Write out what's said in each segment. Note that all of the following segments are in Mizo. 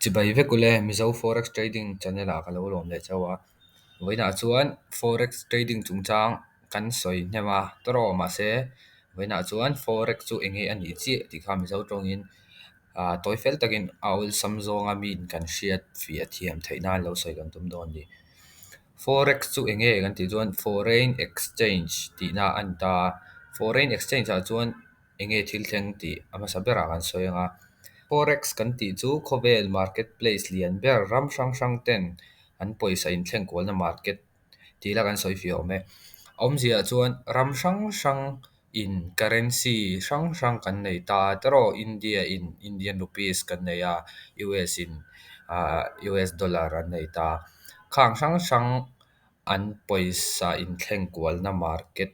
Chibai vek ule, Mizo Forex Trading channel ah ka lo lawm leh chauh a. Vawiinah chuan Forex Trading chungchang kan sawi hnem a, tawraw mahse vawiinah chuan Forex chu eng nge a nih chiah tih kha Mizo tawngin tawi fel takin a awlsam zawnga miin kan hriat fiah thiam theih nan lo sawi kan tum dawn a ni. Forex chu eng nge kan tih chuan Foreign Exchange tihna a ni ta a, Foreign Exchange ah chuan eng nge thil thleng tih a hmasa berah kan sawi ang a. Forex kan tih chu khawvel market place lian ber ram hrang hrang ten an pawisa inthleng kualna market tih la kan sawi fiah awm e. A awmzia ah chuan ram hrang hrang in currency hrang hrang kan nei ta a tawraw India in Indian rupees kan nei a, US in ah US dollar an nei ta. Khang hrang hrang an pawisa inthleng kualna market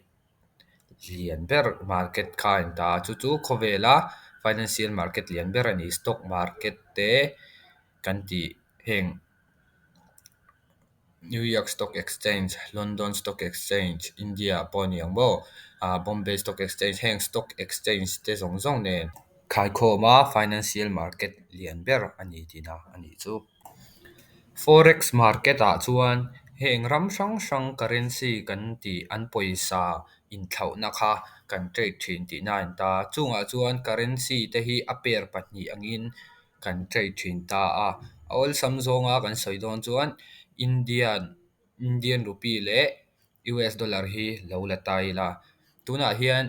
lian ber market kha a inta a, chu chu khawvela financial market lian ber a ni. Stock market te kan tih heng New York Stock Exchange, London Stock Exchange, India ah pawh a ni ang maw ah Bombay Stock Exchange heng stock exchange te zawng zawng nen khaikhawm a financial market lian ber a ni tihna a nih chu. Forex market ah chuan heng ram hrang hrang currency kan tih an pawisa inthlauhna kha kan trade thin tihna a ni ta. Chungah chuan currency te hi a pair pahnih angin kan trade thin ta a. A awlsam zawnga kan sawi dawn chuan Indian Indian rupee leh US dollar hi lo la ta ila. Tunah hian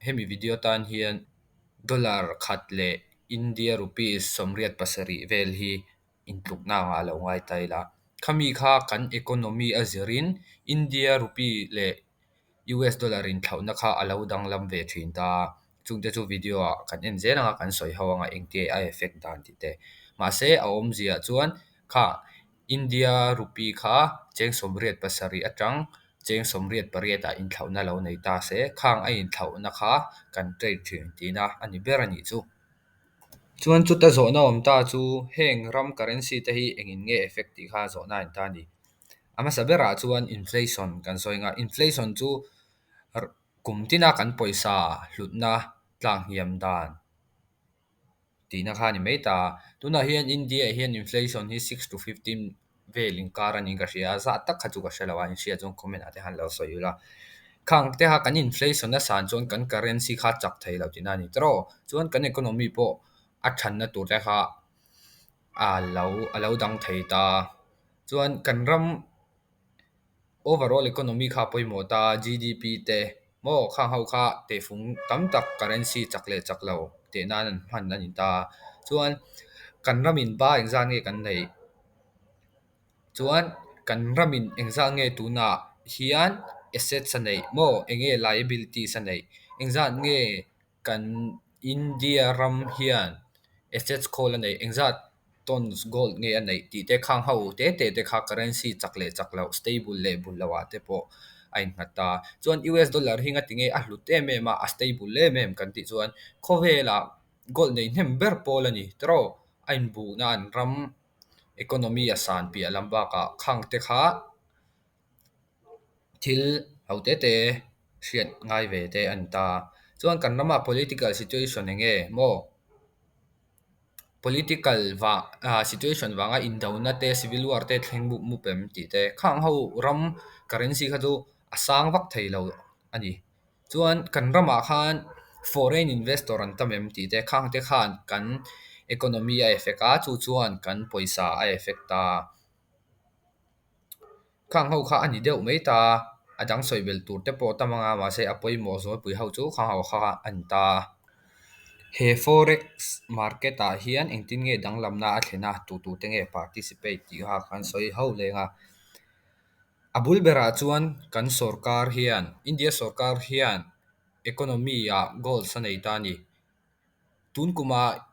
hemi video tan hian dollar khat leh India rupees 87 vel hi intlukna angah lo ngai ta ila. Khami kha kan economy a zirin India rupee leh US dollar inthlauhna kha a lo danglam ve thin ta. Chungte chu video ah kan en zel anga kan sawi ho anga engtia a effect dan tih te. Mahse a awmzia chuan kha India rupee kha cheng 87 atang cheng 88 ah inthlauhna lo nei ta se, khang a inthlauhna kha kan trade thin tihna a ni ber a nih chu. Chuan chuta zawhna awm ta chu heng ram currency te hi engin nge effect tih kha zawhna a ni ta a ni. A hmasa berah chuan inflation kan sawi anga, inflation chu kum tina kan pawisa hlutna tlak hniam dan tihna kha a ni mai ta. Tunah hian India ah hian inflation hi 6 to 15 vel inkar a niin ka hria a, zah tak kha chu ka hre lo a, in hriat chuan comment ah te khan lo sawi ula. Khang te kha kan inflation a san chuan kan currency kha chak thei lo tihna a ni tawraw. Chuan kan economy pawh a thanna tur te kha a lo dang thei ta. Chuan kan ram overall economy kha a pawimawh ta, G_D_P te maw khang ho kha tehfung tam tak currency chak leh chak lo teh nan an hman a ni ta. Chuan kan ramin ba engzat nge kan neih? Chuan kan ramin engzat nge tunah hian assets a neih maw eng nge liabilities a neih? Engzat nge kan India ram hian assets khawl a neih? Engzat tons gold nge a neih tih te khang ho te te te kha currency chak leh chak loh stable leh bul loh ah te pawh a innghat ta. Chuan US dollar hi ngati nge a hlut em em a, a stable em em kan tih chuan khawvelah gold nei hnem ber pawl a ni tawraw. A inbuhna an ram economy a san piah lam bakah khang te kha thil ho te te hriat ngai ve te a ni ta. Chuan kan ramah political situation eng nge maw political situation vanga indona te civil war te thleng mup mup em tih te khang ho ram currency kha chu a sang vak thei lo a ni. Chuan kan ramah khan foreign investor an tam em tih te khang te khan kan economy a effect a, chu chuan kan pawisa a effect ta. Khang ho kha a ni deuh mai ta, a dang sawi belh tur te pawh tam anga mahse a pawimawh zawlpui ho chu khang ho kha a ni ta. He forex market ah hian engtin nge danglamna a thlen a, tu tu te nge participate tih kha kan sawi ho leng a. A bul berah chuan kan sorkar hian India sorkar hian economy ah goals a nei ta a ni. Tun kumah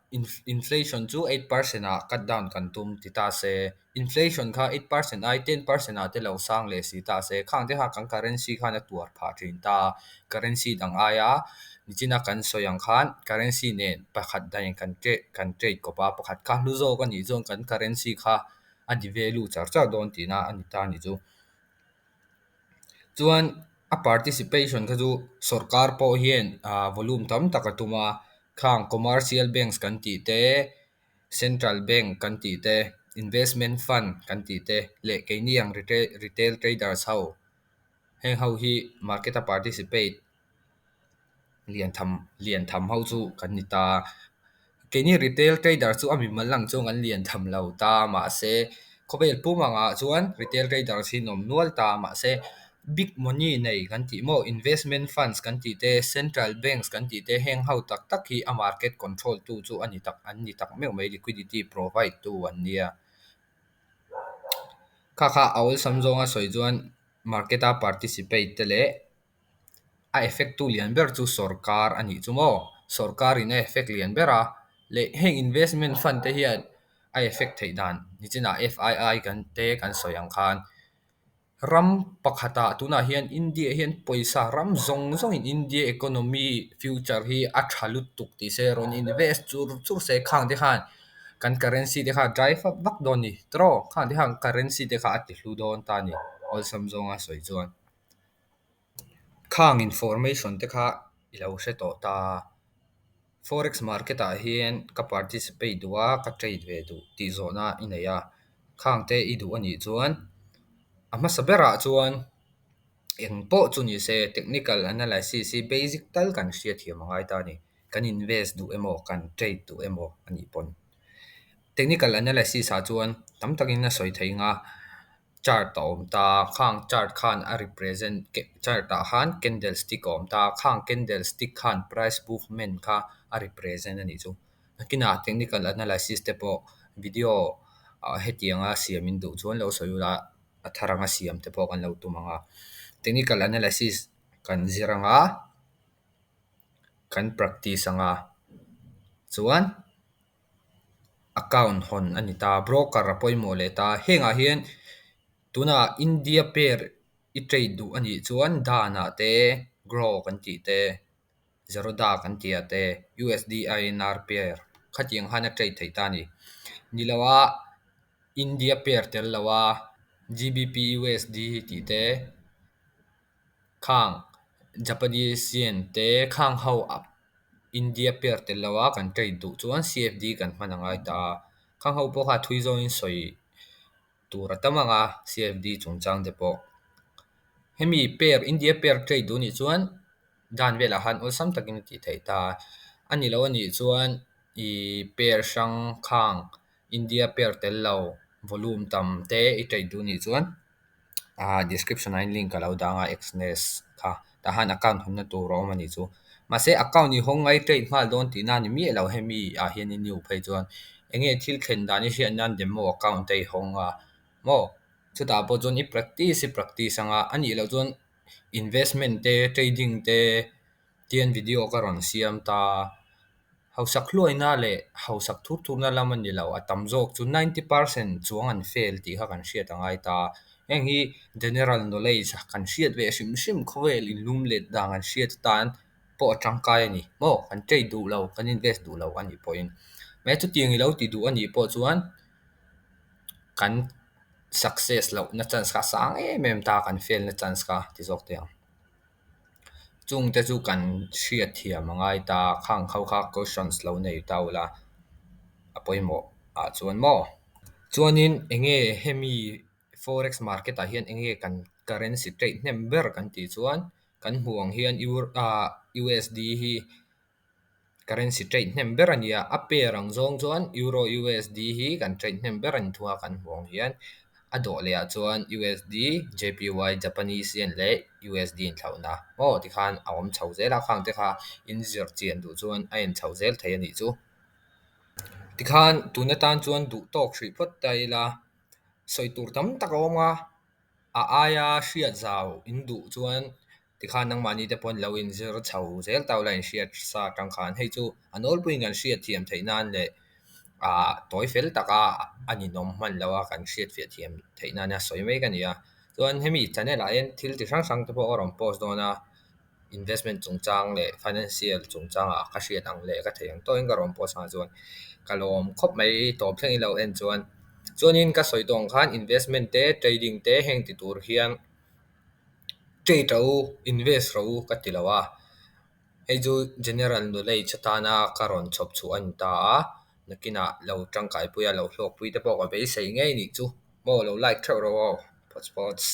inflation chu 8% ah cut down kan tum ti ta se, inflation kha 8% ai 10% ah te lo sang leh si ta se, khang te kha kan currency khan a tuar phah thin ta. Currency dang aia nichina kan sawi ang khan currency nen pakhat danin kan trade kawp a, pakhat kha hlu zawk a nih chuan kan currency kha a devalue char char dawn tihna a ni ta a nih chu. Chuan a participation kha chu sorkar pawh hian volume tam tak a tum a, khang commercial banks kan tih te. Central Bank kan tih te, Investment Fund kan tih te leh keini ang retail traders ho, heng ho hi market a participate lian tham ho chu kan ni ta. Keini retail trader chu a mimal lang chuan kan lian tham lo ta, mahse khawvel pum angah chuan retail traders hi an awm nual ta. Mahse big money nei kan tih maw, investment funds kan tih te, central banks kan tih te, heng ho tak tak hi a market control tu chu ani tak an ni tak meuh mai, liquidity provide tu an nia. Kha kha a awlsam zawnga sawi chuan market a participate te leh a effect tu lian ber chu sorkar a nih chu maw. Sorkar in a effect lian ber a leh heng investment fund te hian a effect theih dan nichinah FII kan te kan sawi ang khan ram pakhatah tunah hian India hian pawisa ram zawng zawngin India economy future hi a tha lutuk ti se rawn invest chur chur se, khang te khan kan currency te kha drive up vak dawn ni tiraw, khang te khan currency te kha a ti hlu dawn ta ni awlsam zawnga sawi chuan. Khang information te kha i lo hre tawh ta. Forex market ah hian ka participate duh a, ka trade ve duh tih zawhna i nei a, khang te i duh anih chuan a hmasa berah chuan eng pawh chu ni se technical analysis hi basic tal kan hriatthiam a ngai ta a ni. Kan invest duh emaw kan trade duh emaw anih pawn. Technical analysis ah chuan tam takin a sawi thei nga, chart a awm ta, khang chart khan a represent chart ah khan candlestick a awm ta, khang candlestick khan price movement kha a represent anih chu. Nakinah technical analysis te pawh video hetianga siam in duh chuan lo sawi ula, a thar anga siam te pawh kan lo tum anga. Technical analysis kan zir anga, kan practice anga, chuan account hawn ani ta, broker a pawimawh leh ta. Hengah hian tunah India pair i trade duh anih chuan Dan ah te, Groww kan tih te, Zerodha kan tih ah te, USD INR pair khatiang khan a trade theih ta a ni. Ni lo a India pair tel lo a GBP USD tih te, khang Japanese yen te, khang ho India pair tel lo a kan trade duh chuan CFD kan hman a ngai ta a. Khang ho pawh kha thui zawngin sawi tur a tam anga CFD chungchang te pawh. Hemi pair India pair trade duh anih chuan Dan velah khan awlsam takin a tih theih ta. Ani lo anih chuan ih pair hrang khang India pair tel lo volume tam te i trade duh anih chuan description ah hian link a lo dah anga Exness kha tah khan account hawnna tur a awm anih chu. Mahse account i hawng ngai trade nghal dawn tihna a ni miah lo hemi ah hian i new phei chuan enge thil thlen dan i hriat nan demo account te i hawng a maw, chutah pawh chuan i practice anga anih loh chuan investment te trading te tian video ka rawn siam ta. Hausak hluaina leh hausak thur thurna lam a ni lo, a tam zawk chu 90% chuang an fail tih kha kan hriat a ngai ta. Heng hi general knowledge kan hriat ve hrim hrim khawvel inlum let dan kan hriat atan pawh a tangkai a ni maw, kan trade duh lo kan invest duh lo anih pawhin. Mahse chutiang i lo ti duh anih pawh chuan kan success lohna chance kha a sang em em ta, kan fail na chance kha ti zawk teh ang. Chung te chu kan hriatthiam a ngai ta, khang ho kha questions lo nei ta ula a pawimawh ah chuan maw. Chuanin enge hemi forex market ah hian enge kan currency trade hnem ber kan tih chuan kan hmuh ang hian USD hi currency trade hnem ber a ni a, a pair ang zawng chuan Euro USD hi kan trade hnem ber a ni thung a kan hmuh ang hian. A dawh leh ah chuan USD JPY Japanese yen leh USD inthlauhna maw tikhan a awm chho zel a, khang te kha in zir chian duh chuan a en chho zel thei anih chu. Tikhan tun atan chuan duh tawk hrih phawt ta ila sawi tur tam tak a awm a, a aia hriat zau in duh chuan tikhan nangmahni te pawhin lo inzir chho zel ta ula inhriat sa atang khan hei chu a nawlpuiin kan hriat thiam theih nan leh tawi fel taka a ninawm hman lo a kan hriat fiah thiam theih nana sawi mai ka ni a. Chuan hemi channel ah hian thil ti hrang hrang te pawh ka rawn post dawn a, investment chungchang leh financial chungchangah ka hriat ang leh ka theih ang tawhin ka rawn post ang chuan ka lawm khawp mai tawp thleng i lo en chuan. Chuanin ka sawi tawh ang khan investment te trading te heng ti tur hian trade rawh u, invest rawh u ka ti lo a. Hei chu general knowledge atana ka rawn chhawp chhuah a ni ta a. Nakinah lo tangkai pui a lo hlawk pui te pawh ka beisei ngei nih chu maw lo like theuh rawh aw phawts phawts.